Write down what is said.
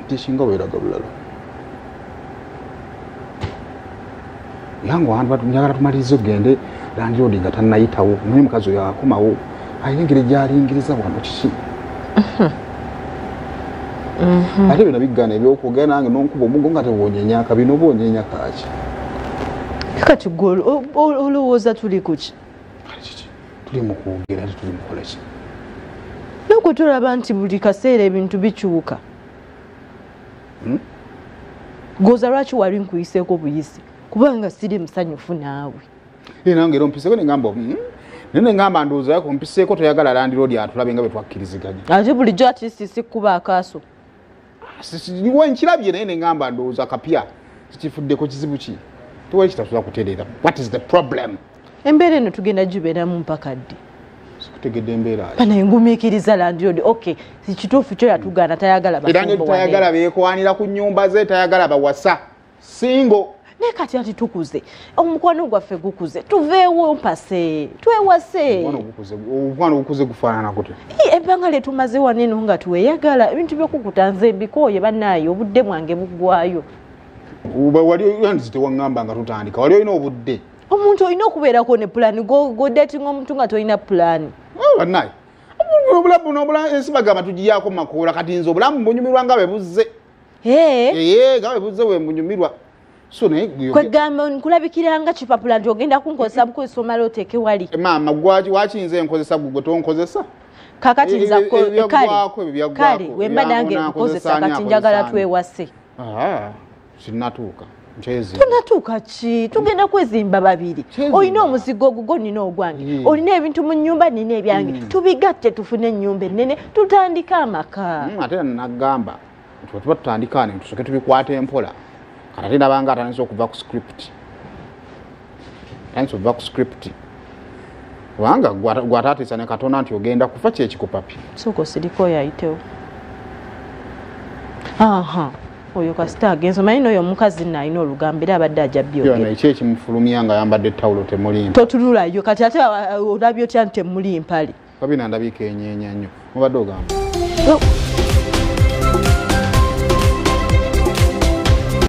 Tisinga weeraga bulala. Yangu abantu njagala tumalirize ogende landlord nga tannayitawo, naye mukazi oyo akomawo ayingira gy'alingiriza wano kiki? Ate bino biggana ebyokwogera nange n'onkuba omugo nga tewonyenyaka bino oba onyenya kaaki? Kati gwe olowooza tuli ku ki? Tuli mu kwogera ate tuli mu kukola ki? Nokwe tulaba nti buli kaseera ebintu bikyuka. Goza lwaki wali nkuyiseeko buyisi? Kubanga siri musanyufu naawe. Nange era ompiseeko ne ngamba naye ne ngamba ndowooza yako ompiseeko toyagala landlord atulabe nga bwe twakkiriziganya. Ate bulijjo ati sisi kuba akaaso. Niwe nkirabye naye ne ngamba ndowooza kapya kikifuddeko kizibu ki? Tewali kitasobola kutereera. What is the problem? Embeera eno tugenda gibeeramu mpaka ddi? Sikutegedde embeera ki? Bana engumiikiriza landlord. Okay, kituufu kyo yatugaana tayagala bafumbo. Tayagala beekwanira ku nnyumba ze, tayagala bawasa. Single. Naye kati ati tukuze, omukwano gwaffe gukuze, tuveewo mpase, twewase. Omukwano gukuze gufaanana gutya? Ebbanga lye tumaze wano eno nga tweyagala, ebintu by'okukuta nze mbikooye bannaaye, obudde bwange buggwayo. Wali nzi tewaŋŋamba nga tutandika, wali olina obudde. Omuntu olina okubeerako ne pulaani, godatinga omuntu nga tolina pulaani. Bannaaye, obulamu ensi bagamba tugiyaako mu makoola, kati nze obulamu bunyumirwa nga bwe buzze. Nga bwe buzze bwe bunyumirwa. So naye kwegamba nkulabikiranga kipapula nti ogenda kunkozesa bukozesa omala oteeke wali. Maama wakinze nkozesa gwe tonkozesa? Kakati nza kale wemba nange nkozesa kati njagala twewase. Sinnatuuka nkyezimba. Tunatuuka ki? Tugenda kwezimba babiri. Olina omuzigo ogugwo nina ogwange. Olina ebintu mu nnyumba nina ebyange. Tubigatte tufune ennyumba ennene tutandike amaka. Ate nagamba nti tuba tutandika ne tusooke tubikwate empola. Kati nabanga atandise okuva ku script. Atandise okuva ku script. Kubanga gw'ataatiisa ne Katonda nti ogenda kufa ki ekikupapi. Sooka osirike oyo ayitewo. Oyo kasita agenze, omanyi n'oyo omukazi nno alina olugambo era abadde ajja byogera. Yona eki ekimufulumya nga ayambadde ettawulo temuli mpale. Totunulayo kati ate olabye otya nti temuli mpale? Babina ndabika enyeenya nnyo. Mubadde ogamba.